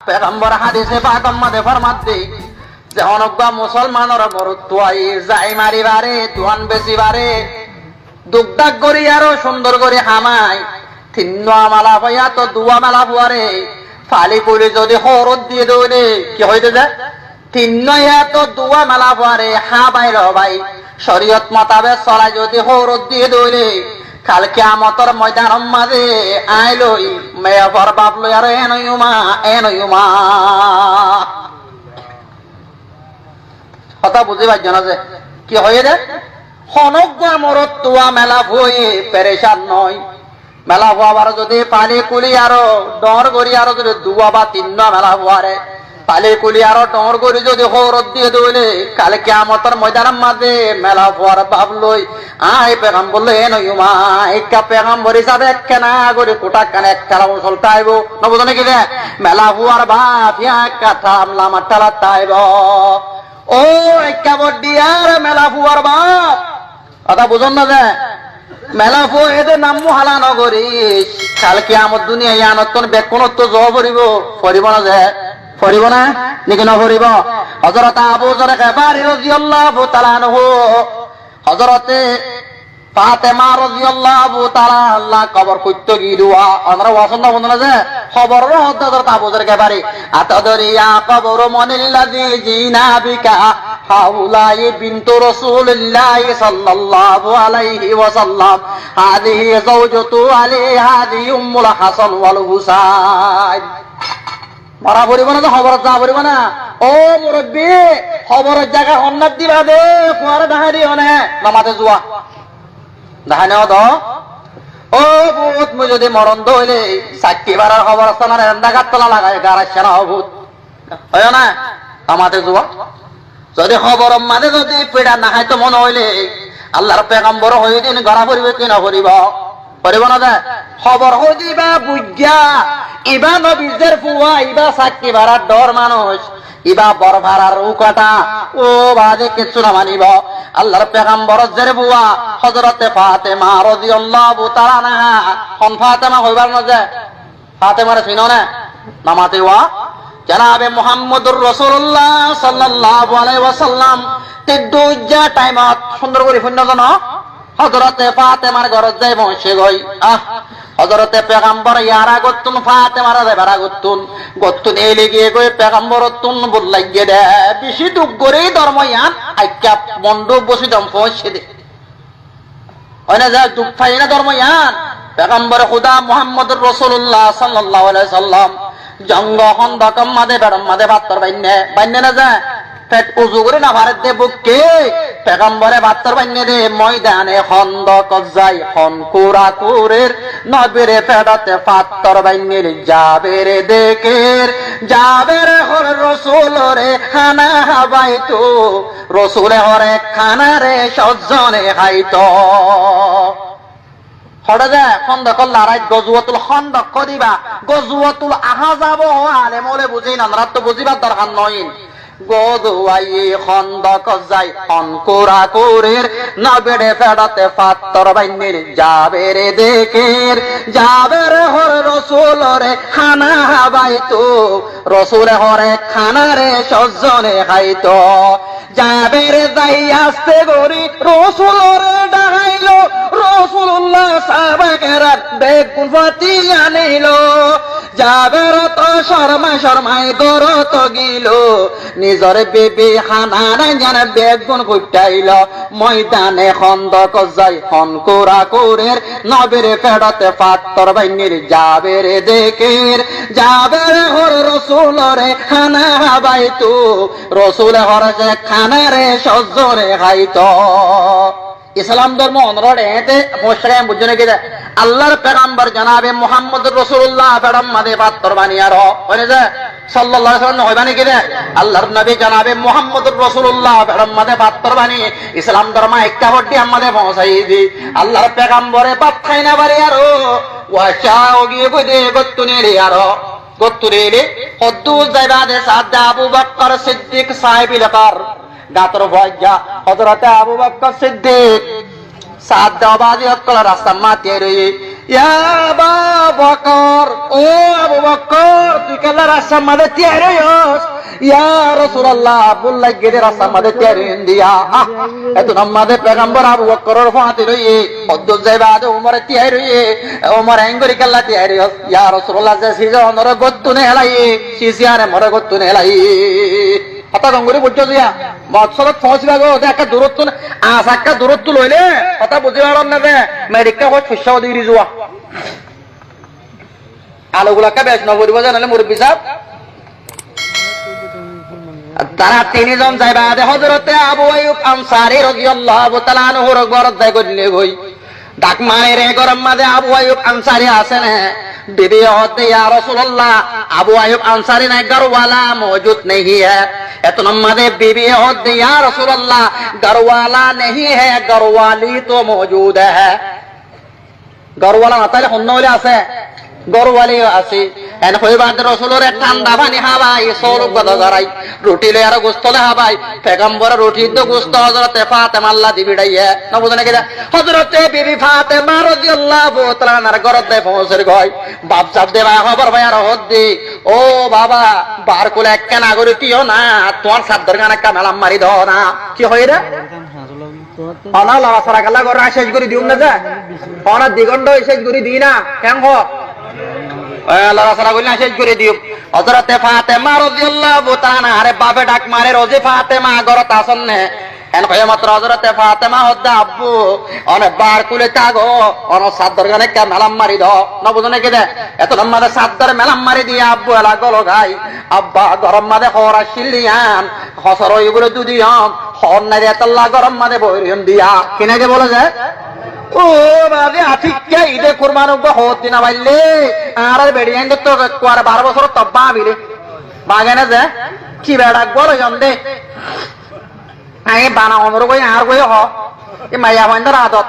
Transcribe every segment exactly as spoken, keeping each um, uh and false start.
Pegambor hádise pak or maze formaiyé de, ze honó uggwá musolmanor morotfuaye zai mari fare, duan besi fare, duk dak gorí aró cúndor gorí hamai, tinnúa mela fua yáto duwá mela fuare fali kuli zodi hoórot diyé de óile, ki hoiyé de ze? Tinnúa yáto duwá mela fuare há bái lo bái, córiyot mutabek solai zodi hoórot diyé de óile, kal kiyamotor moidanor maze añí loi, mela fuar baf loi aró en óiyum, en óiyum. Hotá buzí faijjó né ze? Ki hoiyé de? Honó uggwá morotfua mela fuaye perecán no ói. Mela fua bar zodi fali kuli aró dhoóñr gorí aró zodi duwá ba tinnúa mela fuare fali kuli aró dhoóñr gorí zodi hoórot diyé de óile, kal kiyamotor moidanor maze mela fuar baf loi añí pegambor loi en óiyum, ekká pegambor hísabe ekkená gorí kuthá ekkán ekkán usol táibo. No buzó né ki de? Mela fuar baf yá ekká tam lamar thalat táibo. Ó ekká boddiyar mela fuar baf. Hotá buzón né ze? Mela fua ede nam muhála no goríc. Kal kiyamot duniya yíanottún bekkúnottú zoó foribo, foribo né ze? Foribo né? Niki no foribo? Hozorot Abu Zar Gefari roziyallahu taala anhu, hozorote Fatema roziyallahu taala anha kobor kuitto giyé de, onora wasón no fúno né ze? Kobor ro hoddé Hozorot Abu Zar Gefari. أتدري يا قبر من الذي جئنا بك؟ هؤلاء بنت رسول الله صلى الله عليه وسلم. هذه زوجة علي، هذه أم الحسن والحسين. Mora foribo né ze, koborot za foribo né? Ó murobbi, koboror zaga honnát diba de, fuare dahái diyo né, no mate zuwa. Dahái no do. Ó fut, mui zodi moron de óile, Sakki farar koborostan ar enda gattola lagai garaicce na, ó fut. Óiyo né? Amate zuwa. Zodi koboror maze zodi fira no háito mone óile, Allar pegambore hoiyé de ín gora foribo ki no foribo? Foribo né ze? Kobor hoiyé de íba buijja, íba nobir zer fua, íba Sakki farar dhoóñr manúic, íba bor farar ukata, ó bade kessú no manibo. Allar pegambor zer fua, Hozorote Fatema roziyallahu taala anha, hon Fatema hoibar né ze? Fatemare sino né? No mate wa? Janabe Muhammadur Rosulullah sallallahu alaihi wasallam te duijja thaimot cúndor gorí fúinno zano Hozorote Fatemar górot zai foóñice goi. Ah, Hozorote Pegambor yar agottún Fatemare zaibar agottún gottún eile giyé goi, Pegamborottún bul laiggé de. Beci duk gorí dormo yián aikká mondu bosi dom foóñice de. Óine ze duk faiyé né dormo yián. Pegambore Huda Muhammadur Rosulullah sallallahu alaihi wasallam jongo Hondokor maze, feçor maze fattór bainné, bainné né ze? Feç uzu gorí no faredde bukke. Pegambore fattór bainné de, moidane Hondokot zai hon kura kurer, nobire feçote fattór bainné de. Jabere deker, Jabere hoór Rosulore hána hábaito. Rosule hoór ek hánare cót zone háito. Hoçé de Hóndokor lorait, Gozuwatul Hóndok hoó de íba, Gozuwatul Ahazab hoó, alem ókkole buzín, onoráttu buzíbar dorhar noóin. Gozuwaye Hóndokot zai hon kura kurer, nobire feçote fattór bainnér, Jabere deker, Jabere hoór Rosulore hána hábaito, Rosule hoór ek hánare cót zone háito. Jaber zai aste gorí Rosulore dhakailo, Rosulullah sáhaba keram beggún fati anilo. Jaber to cormai cormai górot gilo, nizor bibi hána naiyan beggún fuitthailo. Moidane Hóndokot zai hon kura kurer, nobir feçote fattór bainnér, Jaber deker, Jaber hoór Rosulore hána hábaito. Rosule hoór ze hánare cót zone háito. Islam dormo onorá eéñte foóñiccé, buijjó né ki de? Allar pegambor janabe Muhammadur Rosulullah feçor maze fattór bani aró, hoóine ze, sallallahu alaihi wasallam hoiba né ki de? Allar nobi janabe Muhammadur Rosulullah feçor maze fattór bani Islam dormo ekká foddí ar maze foóñsai di. Allar pegambore bát hái no fari aró, uacá ói giyé goi de, góttu neeli aró. Góttu neeli, hoddúr zaiba de saádde Abu Bakkar Siddik sáhibil kar, gañtor fuaijja, Hozorote Abu Bakkar Siddik, saádde obazi ókkol rastar maze roiyé, Ya Aba Bokkor, ó Abu Bokkor, tui kiyólla rastar mazé tíyai roiyós? Ya Rosulullah, búk laiggé dé rastar mazé tíyai roiyum dé. Ah, etún mazé pegambor Abu Bokkoror fúañti roiyé, hoddúr zai baade Umore tíyai roiyé, Umor, eéngorí kiyólla tíyai roiyós? Ya Rosulullah, ze size onóre góttu neelaiyé, size ane more góttu neelaiyé. Hotá gom gorí buijjó ziya, moksodot foóñsiba goi, ode ekká duróttu, añs ekká duróttu loilé, hotá buzí faron né ze, medikká hoóit fuissá ode iri zuwa. Alugulakká bec noforibó ze, noóile murubbi sáb. Tará tinizon zai baade Hozorote Abu Ayyub Ansari roziyallahu taala anhur górot zai goillé goi. Dhak marer, e góror mazé Abu Ayyub Ansari asé né? Bibiye hoódde, ya Rosulullah, Abu Ayyub Ansari nai, górwala moujud nehi hai. Etún mazé bibiye hoódde, ya Rosulullah, górwala nehi hai, górwali to moujud hai. Górwala no táile honnúa óile asé, górwali asé. En hoibar de Rosulore thánda faní hábai, sóoluk goda zarai, ruthi loi aró gustó loi hábai. Pegambore ruthi edde gustó Hozorote Fatemalla di biçaiye. No buzó né ki de? Hozorote bibi Fatema roziyallahu taala anhar górot zai foóñsir goi. Baf sáb de bái hóbor fai aró hoódde, ó baba, bar kule ekká nagori tíyo na, tuáñr saddor gán ekká melam mari do na. Ki hoiyé re? Oná lorasora kiyólla gorór, añí céc gorí diyum né ze? Oná di gonda ói céc gorí di na, keén hoó? E, lorasora goillé añí céc gorí diyum. Hozorote Fatema roziyallahu taala anhare bafe dhak marer, ó zi Fatema, górot asón né? En hoiyé matro Hozorote Fatema hoódde, abbu, one bar kule tágo, onór saddor gán ekká melam mari do. No buzó né ki de? Etún mazé saddor melam mari diye abbu ela golo gái. Abba, góror mazé hoor accíl yián, hosor óiye bóle dudiyom, hoor nai de tolla góror mazé boi roiyum diya. Ki nai de bóle ze? Ó bazi, atikká ide kurban uggúa hoor di no faillé, añárar beçi aindóttu kuare baró bosór to báñgile. Báñge né ze? Ki beça uggúa loiyom de. Añí bana onor goi, añár goi hoó. Í maiyafuaindór adot.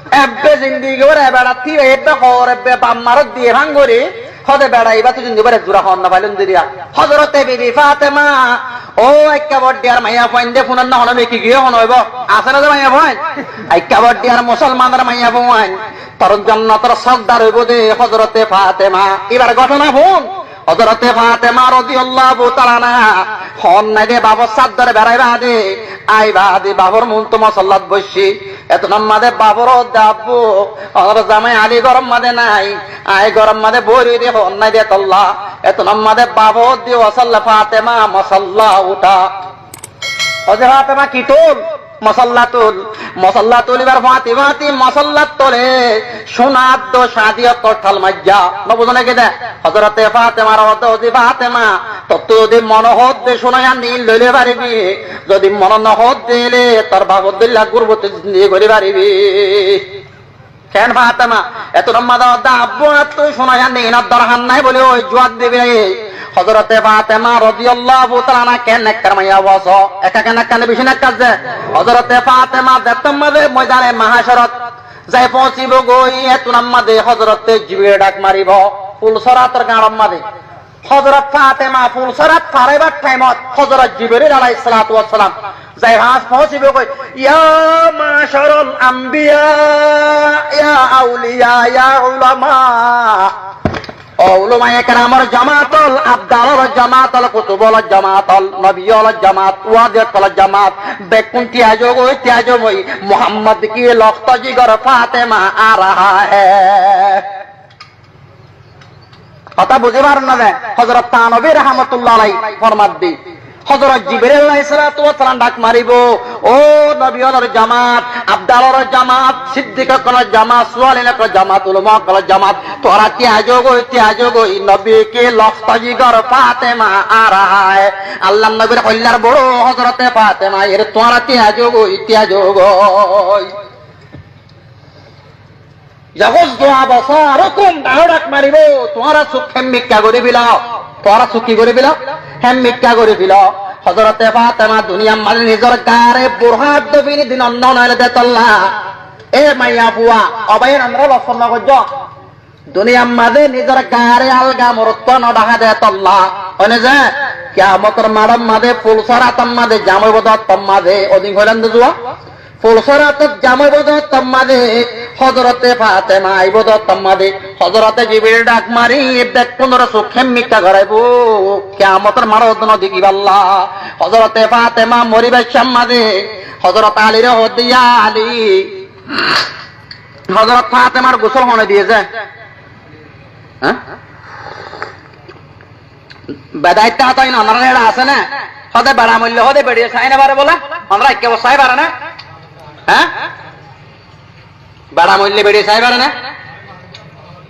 Ebbe zindigi bóre beça tíbai, ebbe hoor, ebbe baf marot diye fán gorí, hóde beça ibá to zindigi bóre ek zura hoor no failón de diya. Hozorote bibi Fatema, ó ekká boddiyar maiyafuain de, funor no hono meki giyé hono óibo. Asé né ze maiyafuain? Ekká boddiyar musolmanor maiyafuain. Tor jonnotor sókdar óibo de Hozorote Fatema. Ibar gótona fún. Hozorote Fatema roziyallahu taala anha hoor nai de bafor saddore beçai baade, ai baade bafor muntu mosollat boiccí. Etún mazé bafore hoódde, abbu, onór zamai Ali góror mazé nai, añí góror mazé boi roiyí de hoor nai de tolla. Etún mazé bafe hoódde, ó solla Fatema, mosolla uthá. Ó ze Fatema, ki tul? Mosolla tul. Mosolla tulibar fúañti fúañti mosollar tole cúnar dó cáñdi ókkol thal maijjá. No buzó né ki de? Hozorote Fatemare hoódde, ó zi Fatema, tottú zodi mone hoódde cúna cáñdi ín loi loi faribi, zodi mone no hoódde óile tor bafor dóilla gurboti zindigi gorí faribi. Keén Fatema? Etún mazé hoódde, abbu, añáttu cúna cáñdi ínor dorhar nái bóli ói juwab dibe. Hozorote Fatema roziyallahu taala anha keén nekkar maiyafua só, ekká keén nekkar né, bicí nekkar ze. Hozorote Fatema zettó mazé moidane mahácorot zai foóñsibo goi, etún mazé Hozorote Jibril dhak maribo, Fulsorator gañçor mazé. Hozorot Fatema Fulsorat far óibar thaimot Hozorot Jibril alaihissalatu wassalam zai fañs foóñsibo goi, ya maácaral ambiya, ya auliya, ya ulama. Ó ulamaye keramor jomaat ól, abdal ólor jomaat ól, kutub ólor jomaat ól, nobi ólor jomaat, wazi ókkolor jomaat, bekkún tiyai zo goi, tiyai zo goi, Muhammod ki lokto jigor Fatema a raha hai. Hotá buzí faron né? Hozorot Tanobi rahmatullah alaihi formadde, Hozorot Jibril alaihissalatu wassalam dhak maribo, ó nobi ólor jomaat, abdal ólor jomaat, siddik ókkolor jomaat, suwalin ókkolor jomaat, ulama ókkolor jomaat, tuáñra tiyai zo goi, tiyai zo goi, nobi ki lokto jigor Fatema a raha hai. Allar nobir hoillar boro Hozorote Fatema, ere tuáñra tiyai zo goi, tiyai zo goi. Yaghuddu absarakum, dháke dhak maribo, tuáñra suk hemmikká gorí filo, tuáñra suk ki gorí filo? Hemmikká gorí filo. Hozorote Fatema duniyar mazé nizor gaáre burhát dófini din onno noile de tolla. E maiyafua, ó bái, añára losor no goijjó. Duniyar mazé nizor gaáre alga morotfua no dháke de tolla. Óine ze, kiyamotor maçor mazé, Fulsorator mazé, jam óibo de ottót mazé, ódin hoilám de zuwa. Fulsoratot jam óibo de ottót mazé, Hozorote Fatema aibó de ottót mazé, Hozorote Jibril dhak mari, bekkúnor suk hemmikká goráibo, kiyamotor maçot no dekibálla. Hozorote Fatema moribar cómot mazé, Hozorot Alire hoódde, "Ya Ali, Hozorot Fatemar gusól hone diyé ze?" Há? Bedaitta hotá iín onorar héçe asé né? Hóde beça moille hóde beçiye sai no fare bóle? Onora ekkebar sai fare né? Há? Beça moille beçiye sai fare né?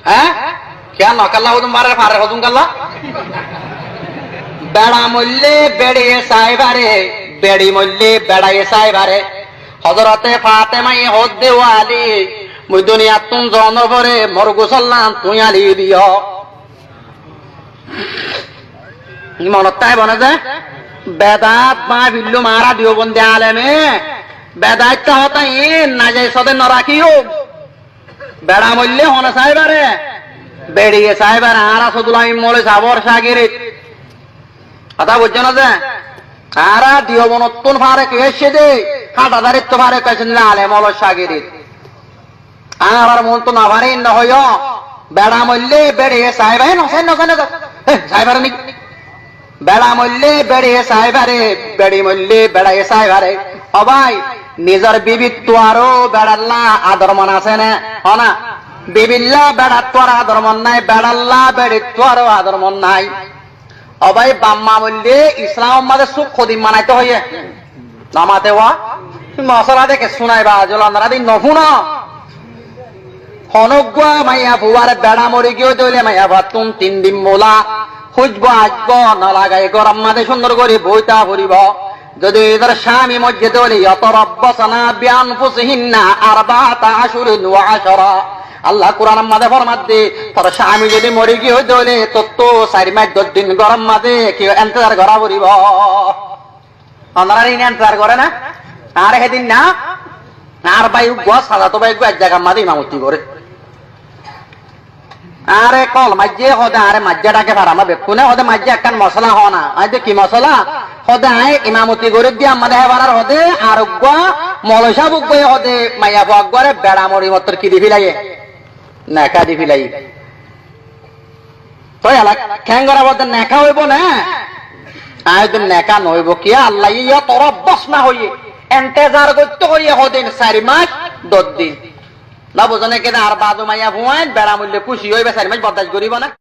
Há? Kiyá no kalla hodún fare, fare hodún kalla? Beça moille beçiye sai fare, beçi moille beçaiye sai fare. Hozorote Fatemaye hoódde, "Ó Ali, mui duniyattún zoonor fore mor gusóllán tuñí Ali diyó." Monot táibo né ze? Bedaat maáfillum añára Diyobondi aleme, bedaitta hotá iín nazaiz hóde no rakíyum. Beça moille hone sai fare? Beçiye sai fare. Añára Sodul Amin Moloi sabor cagirit. Hotá buijjó né ze? Añára Diyobonottún fare ki aiccé de, Háthazarittú fare ki aiccé de, alem ólor cagirit. Añárar muúntu no fare iín no hoiyó. Beça moille beçiye sai fare, no sai, no sai, no sai. Hé, sai fare né? Beça moille beçiye sai fare, beçi moille beçaiye sai fare. Ó bái, nizor bibittu aró beçalla ador mon asé né? Hoó na, bibilla beçattu aró ador mon nái, beçalla beçittu aró ador mon nái. Ó bái, baf ma moille Islamor mazé suk hodin manaito hoiyé. No mate wa? Mosala de kessú nái ba, zolon radi no fúno. Honó uggúa maiyafuar beça mori giyé de óile maiyafuattún tin din mula, húcbu asbo no lagai, góror mazé cúndor gorí boói táa foribó. Zodi nizor cámi moijjé de óile, yatarabbasna bi anfusihinna arba'ata ashhurin wa ashra. Allah Kuranor mazé formaddé, tor cámi zodi mori giyé de óile, tottú sair mac doc din góror mazé ki entezar gorá foribó. Onorare iín entezar goré ná? Añáre hédin ná, añár bái uggúa, sazato bái uggúa ek zagar mazé imamoti goré. Añáre kol maijjé, hóde añáre maijjé dháke fara, añára bekkúne hóde maijjé ekkán mosala hoó na. Aññí de ki mosala? Hóde aññí imamoti gorí diyé, añáre hé farar hóde, ar uggúa moloi sáb uggúaye hóde maiyafua uggúare beça mori mottor ki di félaiyé? Neká di félaiyé. Toi ela keén gorá bóde, neká óibo né? Aññí de neká noóibo. Kiyá? Allaye yatarabbasna hoiyé, entezar goitto hoiyé hodin, sair mac doc din. No buzó né ki de, añár badu maiyafuain beça moille kúci óibo, sair mac bordac goríbo né?